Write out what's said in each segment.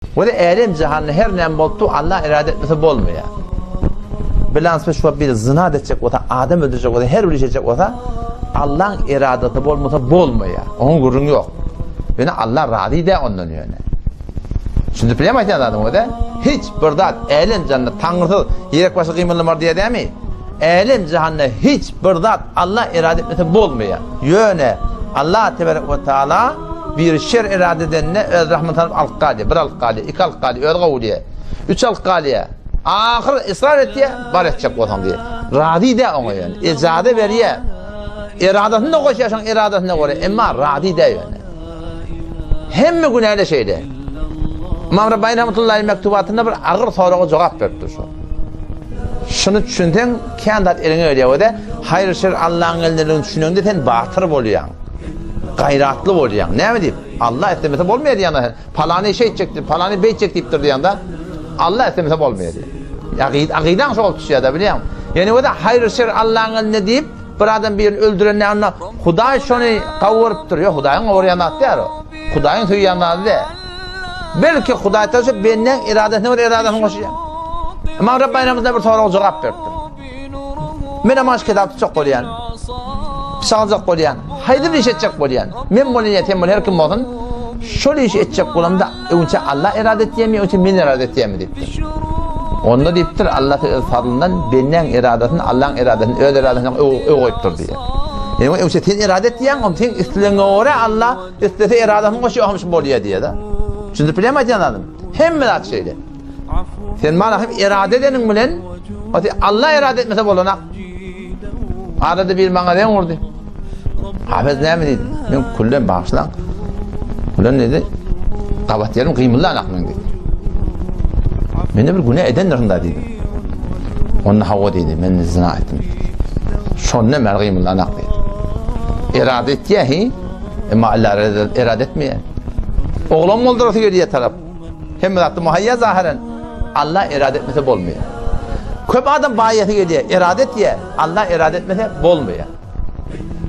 Weli älem jahanda her näme bolupdy Allah irade etmese bolmaýar. Bilansy şu bir zina etjek bolsa, adam öldürjek bolsa, her bir iş etjek bolsa, Allah'ın iradesi bolmasa bolmaýar. Onuň gürrüňi ýok. Ýöne Allah razy däl ondan ýöne. Düşündip bilýärmi aýtýan zadymy öde? Hiç bir zat älem jahanda taňrysyz ýerek başy gymyldamar diýýär dämi? Älem jahanda hiç bir zat Allah irade etmese bolmaýar. Ýöne Allah tebarek we taala biri şer irade edende öz rahmetini alyp alyp galýar. Bir alyp galýar, iki alyp galýar, özi gowulýar. Üç alyp galýar. Ahyr ysrar etýär, bar etjek bolsaň diýýär. Razy däl oňa ýöne. Ejaza berýär. Eradasyny da goşýar şoň eradasyna görä, emma razy däl ýöne. Hemme günäde şeýle. Ymam Rabbani rahmetullahi mektubatynda bir agyr soraga jogap beripdir şu. Şuny düşünseň, kän zat eliňe gelýär we-de haýyr-şer Allaň elindeligini düşüneňde sen batyr bolýaň. Gaýratly bolýaň. Näme diýip? Allah islemese bolmaýar diýýäň sen. Palany şeýtjek diýip, palany beýtjek diýipdir diýýäň-de. Allah islemese bolmaýar diýýär. Akydaň şo bolup düşýär-de, bilýäňmi? Ýöne we-de haýyr-şer Allaň elinde diýip, bir adam birini öldürende onda Hudaý şony gowy görüpdir. Ýok, Hudaýyň gowy görýän zady däl o. Hudaýyň söýýän zady däl. Belki Hudaý tarapy bendäň eradasyna görä eradasyny goşýar. Ymam Rabbani Ramazan bir soraga jogap beripdir. Men hem aş kitap tutjak bolýan. Pyçak aljak bolýan. Haýsy bir iş etjek bolýan. Men bolýan ýa sen bol her kim bolsun. Şol işi etjek bolamda öňçe Allah erada etýärmi, öňçe men erada etýärmi diýipdir. Onda diýipdir Allah öz fazlyndan bendäň eradasyny Allahyň eradasyny öz eradasyna öň goýupdyr diýýär. Ýöne öňçe sen erada etýäň, onda sen islegiňe görä Allah Islese eradasyny goşýar, oňam şu bolýar diýýär-de. Düşündirip bilýärmi aýdýan zadym? Hemme zat şeýle. Sen mana hem erade edeniň bilen, oti Allah erade etmese bolanak. Arada bir maňa zeň urdy. Hafez näme diýdi? Men küllen bagyşlaň. Küllen diýdi. Gabat ýerim gymyldanak men diýdi. Mende bir günä edendirin da diýdim. Onda hawa diýdi, men zina etdim. Şonda men gymyldanak diýdi. Erade etýär hi, Emma Allah erade etmeýär. Oglan boldurasy gelýär tarap. Hemme zatda muhaýýa zahyren. Allah erade etmese bolmaýar. Köp adam baýasy gelýär, erade etýär. Allah erade etmese bolmaýar.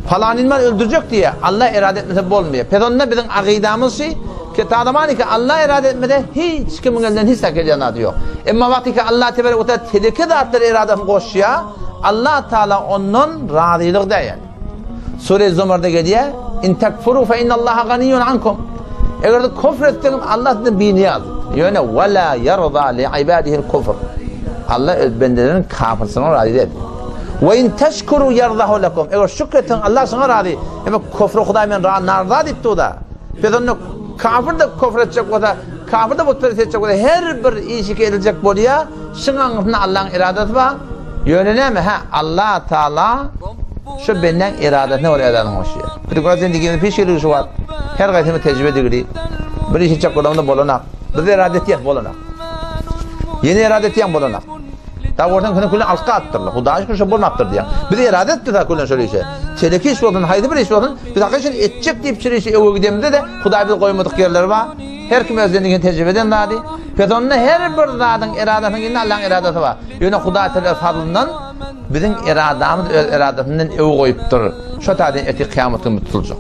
Palanyny men öldürjek diýýär, Allah erade etmese bolmaýar. Pes onda biziň akydamyz şi, ki tadamaniki Allah erade etmese hiç kimiň elinden hiç zat gelýän zady ýok. Emma wagty ki Allah tebarek we taala teleke zatlara eradasyny goşýar, Allah taala ondan razylyk däýen. Sure Zumarda gelýär, In tekfuru fe innallaha ganiyyun ankum. Eger de kufr etseňiz Allah sizden binyaz. Ýöne we la yarda li ibadihil kufr. Allah öz bendeleriniň kafirçiligine razy däl. We in teşkuru yardahu lekum. Eger şükür etseň Allah şoňa razy. Emma kufru Hudaý men narza diýip dur-da. Biz onda kafir de kufr etjek bolsa, kafir de butperest etjek bolsa her bir işi ediljek bolýar. Şuň aňyrsynda Allahyň eradasy bar. Ýöne näme, hä, Allah Taala şu bendäň eradasyna görä eradasyny goşýar. Bir göz zendigimiz piş geligi şu wagt. Her gaýsymy tejribe digili. Bir iş etjek bolamda bolanak. Biz erada etýäs bolanak. Ýene erada etýäň bolanak. Da görseň seni külen alka atdyrlar. Hudaý şükür şo bolmapdyr diýýäň. Biz erada etdik ha külen şol işe. Teleki iş bolsun, haýsy bir iş bolsun, biz hakyky etjek diýip şol işi öwe gidemizde-de Hudaý bizi goýmadyk ýerleri bar. Her kim öz zendigini tejribe eden zady. Pes onda her bir zadyň eradasynyň ýerinde Allahyň eradasy bar. Ýöne Hudaý Teala öz fazlyndan biziň eradamyzy öz eradasyndan öň goýupdyr. Şo taýdan ertir kyýamat güni tutuljak.